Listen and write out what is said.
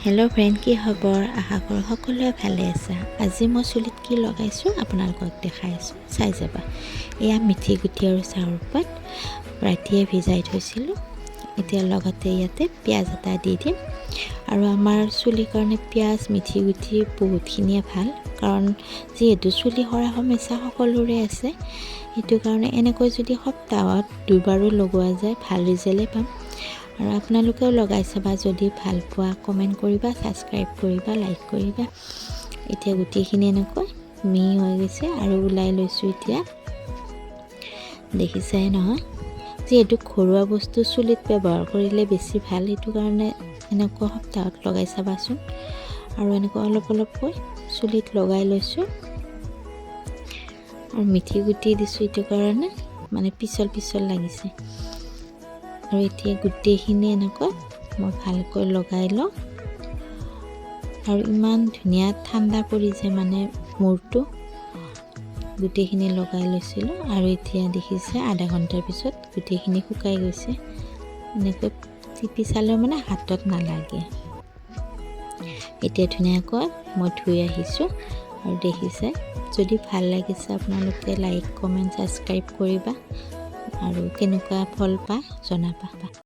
Hello' friend, কি খবৰ? আশা কৰোঁ সকলোৱে ভালে আছা। আজি মই চুলিত কি লগাইছোঁ, আপোনালোকক দেখাই আছোঁ, চাই যাবা। এয়া মিঠি গুটি আৰু চাহৰ পাত ৰাতিয়ে ভিজাই থৈছিলোঁ। এতিয়া লগতে ইয়াতে পিঁয়াজ এটা দি দিম। আৰু আমাৰ চুলিৰ কাৰণে পিঁয়াজ, মিঠি গুটি বহুতখিনিয়ে ভাল, কাৰণ যিহেতু চুলি সৰা সমস্যা সকলোৰে আছে, সেইটো কাৰণে এনেকৈ যদি সপ্তাহত দুবাৰো লগোৱা যায়, ভাল ৰিজাল্টেই পাম। আৰু আপোনালোকেও লগাই চাবা। যদি ভাল পোৱা, কমেণ্ট কৰিবা, ছাবস্ক্ৰাইব কৰিবা, লাইক কৰিবা। এতিয়া গোটেইখিনি এনেকৈ মিহি হৈ গৈছে আৰু ওলাই লৈছোঁ। এতিয়া দেখিছাই নহয়, যিহেতু ঘৰুৱা বস্তু চুলিত ব্যৱহাৰ কৰিলে বেছি ভাল, সেইটো কাৰণে এনেকুৱা সপ্তাহত লগাই চাবাচোন। আৰু এনেকুৱা অলপ অলপকৈ চুলিত লগাই লৈছোঁ। আৰু মিঠি গুটি দিছোঁ, এইটো কাৰণে মানে পিছল পিছল লাগিছে। আৰু এতিয়া গোটেইখিনি এনেকৈ মই ভালকৈ লগাই লওঁ। আৰু ইমান ধুনীয়া ঠাণ্ডা পৰি যায় মানে মূৰটো। গোটেইখিনি লগাই লৈছিলোঁ আৰু এতিয়া দেখিছে, আধা ঘণ্টাৰ পিছত গোটেইখিনি শুকাই গৈছে। এনেকৈ টিপি চালেও মানে হাতত নালাগে। এতিয়া ধুনীয়াকৈ মই ধুই আহিছোঁ। আৰু দেখিছে, যদি ভাল লাগিছে, আপোনালোকে লাইক, কমেণ্ট, ছাবস্ক্ৰাইব কৰিবা আৰু কেনেকুৱা ফল পায় জনাবা।